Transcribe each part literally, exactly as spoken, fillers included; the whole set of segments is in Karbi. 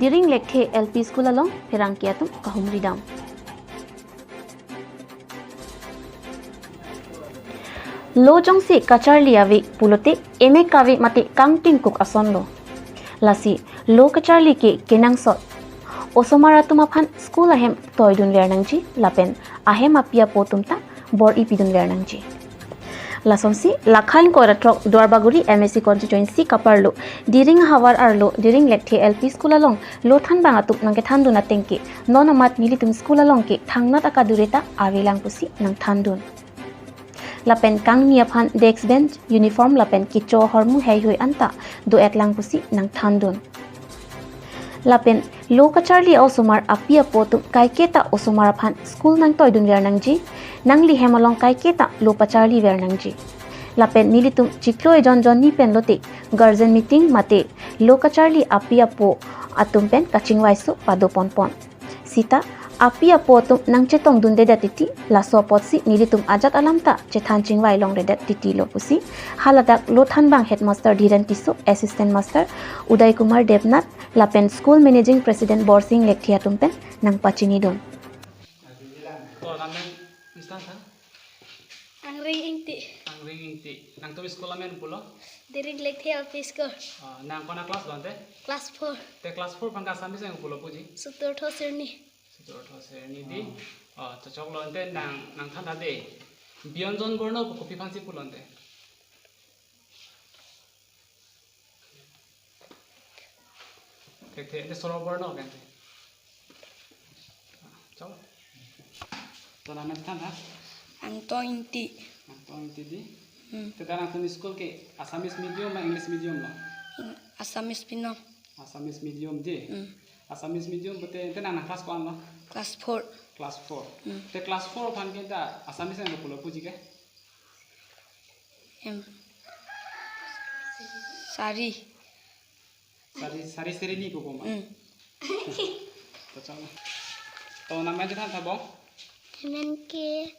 Diring Lekthe L P School along pherangke atum kahumridam. Lo jongsi kacharli ave pulote emek kave mate kangtingkuk asonlo. Lasi lo kacharli ke kenangsot osomar atum aphan school ahem toidunver nangji lapen ahem api apo atum ta bor-i pidunver nangji. Lasonsi lakhain koratrok Duarbagori M A C constituency kaparlo Diring havar arlo Diring Lekthe L P School along lo thanbang atum nangkethandun ateng ke non amat nelitum school along ke thangnat akadure ta avelang pusi nangthandun. Lapen kangni aphan desk bench, uniform lapen kecho ahormu heihui anta do-etlang pusi nangthandun. Lapen lo kacharli osomar api apo atum kaiketa osomar aphan school nangtoidunver nangji, nangli hem along kaiketa lo pacharliver nangji. Lapen nelitum chiklo ejon jonni pen lote guardian meeting mate lo kacharli api apo atum pen kachingvaiso padoponpon. Sita api apo atum nangchetongdundedet titi, laso apotsi nelitum ajat alam ta chethan chingvai longledet titilo pusi haladak lo thanbang headmaster Dhiren Tisso, assistant master Uday Kumar Debnath lapen school managing president Borsing Lekthe atum pen nangpachinidun. To, nang nang, Mister Tha? Angring Ingti. Angring Ingti. Nangtum school amen pulo? Diring Lekthe L P School. Ah, nang kona class lo ante? Class four. Te class four aphan ke Assamese nang pulo puji? Suturtho Sirni. Suturtho Sirni di. Ah, choklo ante nang, nangthan tha de. Biyonjon Borno pu kopi aphansi pulo ante? Thekthe, ante Soroborno kan te. Chok. To nang nangthan tha? Angtong Ingti. Angtong Ingti di. Hmm. Te ta nangtum school ke Assamese medium ma English medium lo? Eng-, Assamese pinon. Assamese medium di. Hmm. Assamese medium pulote, te nang nang class ko-an lo? Class four. Class four. Hmm. Te class four aphan ke ta Assamese nang pulo puji ke? Em. Sari. Sari, sari sari ni pupo ma? Hmm. To chang. To nang amen chethan tha bo? Amen ke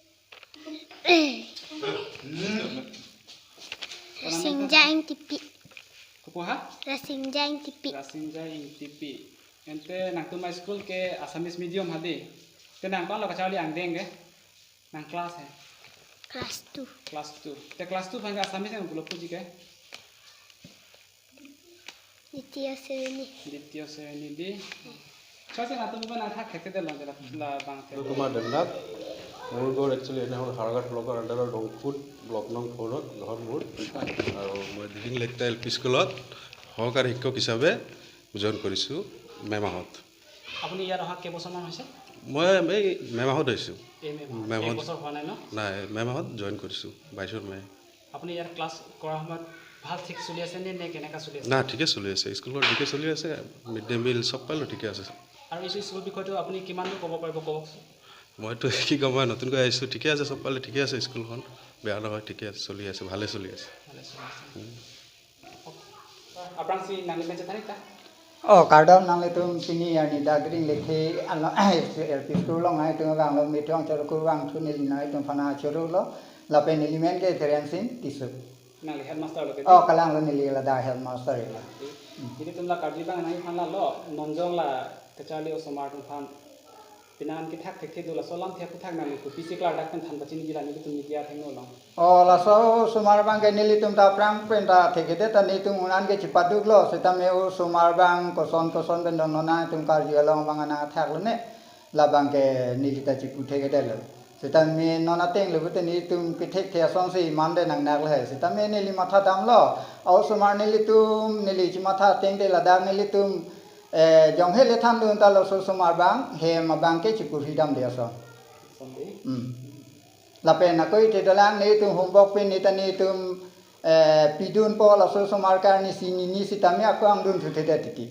Rasingja Ingtipi. Kopo ha? Rasingja Ingtipi. Rasingja Ingtipi. Ante nangtum a-school ke Assamese medium hadi. Te nang ko-an lo kacharli angdeng ke? Nang class he? Class two. Class two. Te class two aphan ke Assamese nang pulo puji ke? Ditiyo Sreni. Ditiyo Sreni di. Chose nangtum iba nang thak thekthe detlo la, labang the. Kumar Debnath, মোৰ ঘৰ একচুৱেলি এনেহ'ল হাৰঘাট ব্লকৰ আণ্ডাৰৰ ডংকুত ব্লক নং ফ'ৰত ঘৰ মোৰ। আৰু মই দিহিং লেকটা এল পি স্কুলত সহকাৰী শিক্ষক হিচাপে জইন কৰিছোঁ মে মাহত। আপুনি ইয়াত অহা কেইবছৰমান হৈছে? মই এই মে মাহত আহিছোঁ। এই মে মাহত? মে মাহত। এক বছৰ হোৱা নাই ন? নাই, মে মাহত জইন কৰিছোঁ, বাইছৰ মে। আপুনি ইয়াত ক্লাছ কৰাৰ সময়ত ভাল ঠিক চলি আছে নে, নে কেনেকা চলি আছে? না, ঠিকে চলি আছে, স্কুলখন ঠিকে চলি আছে, মিড ডে মিল চব পালোঁ ঠিকে আছে। আৰু এই স্কুল বিষয়টো আপুনি কিমান দূৰ ক'ব পাৰিব, কওকচোন। মইতো কি ক'ম, মই নতুনকৈ আহিছোঁ, ঠিকে আছে, চব পালে ঠিকে আছে, স্কুলখন বেয়া নহয়, ঠিকে আছে, চলি আছে, ভালে চলি আছে। ভালে চলি আছে। উম। Aphrangsi nangli amen chethan ik ta? Oh, kardom nanglitum pini arni dak Diring Lekthe along L P school along nangtum vanglo, methang choro kurvangthu neli nangtum aphan choro lo, lapen neli amen ke Dhiren Sing Tisso. Nangli headmaster lo ke? Oh, kalang lo, neli ladak headmaster lo. Ilitum la karjibang nangphan la lo, non jong la kacharli osomar atum aphan penang an kethak thekthe do, laso alam thek kethak nangli kopisi klardak pen than pachini ji la nelitum media athengno along? Oh, laso osomar abang ke nelitum ta aphrang pen ta thekthe ta nelitum un an ke chipaduk lo, setame osomar abang koson koson pen dong non nangtum karju along abang nangthak lo ne, labang ke neli ta chipu thekthe lo. Setame non ateng lo pute nelitum kethekthe asonsi mande nangnak lo he. Setame neli matha damlo, osomar nelitum neli chimatha ateng te ladak nelitum, eh, jong hele thandun ta laso osomar abang hem abang ke chipu ridam de ason. Sonde. Hmm. Lapen ako ite dalang nelitum homework pen neta nelitum, eh, pidunpo laso osomar karni sini ni setame ako angdun thuthe det titi.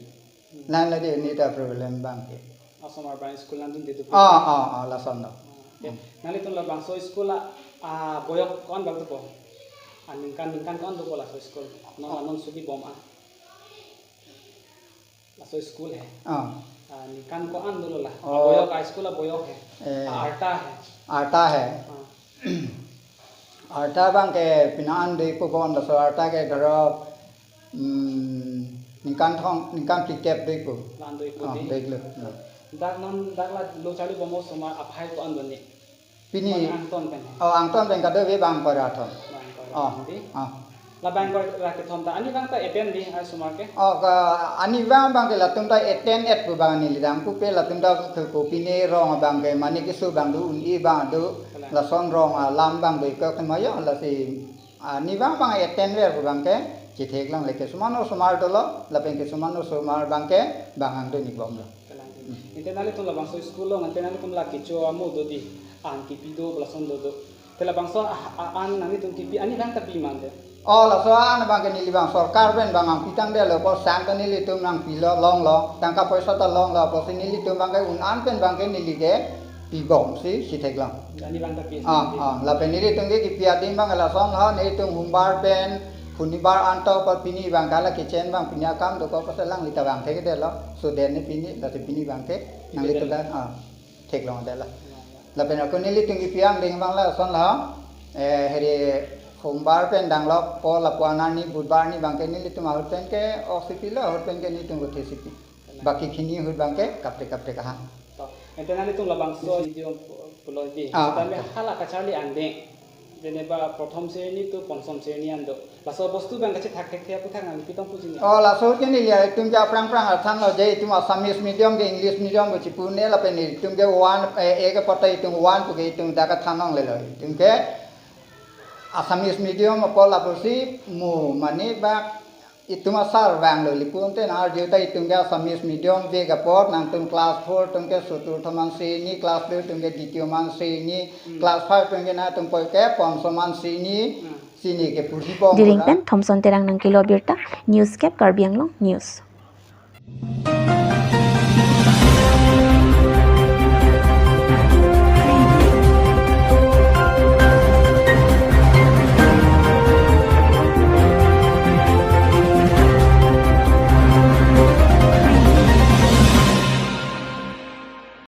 Nang lade neta problem abang ke. Osomar abang school nangdunde do. Ah, ah, ah, lason do. Ah, okay. Nanglitum labangso school a, ah, boyok ko-an bang dopo? Ah, ningkan, ningkan ko-an dopo laso school? Non, ah, non sugi bom a. Laso school he. Ah. Ah, ningkan ko-an dolo la? Oh. Boyok, a school aboyok he. Eh. Ah, arta he. Arta he. Ah. Arta abang ke penang an de ko bon laso arta ke dhoro, mm, Ningkan thong, ningkan phlikep dei pu. Lang dei pu. Oh, dei. Dei lo. Dak non dak la lo charli bom osomar aphai ko-an do ni? Pini. Angton pen. Oh, angton pen kadokave bang koi ra thom. Bang koi ra thom dei. Oh. Labang koi ra kethom ta arnivang ta attend dei ai osomar ke? Oh, ka arnivang abang ke latum ta attend-et pu abang neli dam pu pe latum ta ke kopine rong abang ke mane keso abang do, un-e abang do. Kalang. Lason rong alam abang do ke kemayo lasi arnivang abang attend ver pu abang ke chetheklongle, kesuman osomar dolo lapen kesuman osomar abang ke bang angdeng ni bomlo. Kalang. Ante nanglitum labangso school along ante nanglitum la kecho amo do dei, an kepi do lason do do. Te labangso a, a, an nanglitum kepi arnivang ta pi ma ante? Oh, laso an abang ke neli bang sorkar pen bang nangpi tangdetlo, apotsi nelitum nangpilo longlo, tangka poisa ta longlo, apotsi nelitum abang ke un-an pen abang ke neli ke pibomsi chetheklong. Arnivang ta pi. Ah, ah, lapen nelitum ke kepi adim abang lason ha, nelitum humbar pen, hunibar anto pa pini abang ke la kitchen abang pini akam dokok apotsi alangli ta bang thekdetlo. So den ni pini, lasi pini abang ke nanglitum ta, ah, theklongdetlo. Lapen ako nelitum kepi angdeng abang lason ha, eh, heri humbar pen danglok po lapu-an arni budbar arni abang ke nelitum ahut pen ke oksi pilo, ahut pen ke nelitum kothe si pi. Baki hini ahut abang ke kaprek kaprek ahan. To, ante nanglitum labangso video pu-, pulo dei. Ah, sitame ah. Hala kacharli angdeng. Jeneba prothom sreni to ponchom sreni an do. Laso bostu abang kachethak thekthe aputhak nangpi tong puji ni. Oh, laso ke neli itum ke aphrang phrang athan lo je itum Assamese medium ke English medium ke chipune lapen itum ke one, eh, eh, ke pata itum one pu ke itum dak athan longlelo. Itum ke Assamese medium apot lapusi mo mane bak itum asar vanglo, lapu ante nang arju ta itum ke Assamese medium vek apot nangtum class four atum ke choturtho man sreni, class two atum ke ditiyo man sreni, hmm, class five atum ke nangtum poi ke ponchom man sreni, hmm, sreni ke purhi bom. Diring pen Thomson Terang nangkelo birta, News Cap Karbi Anglong News.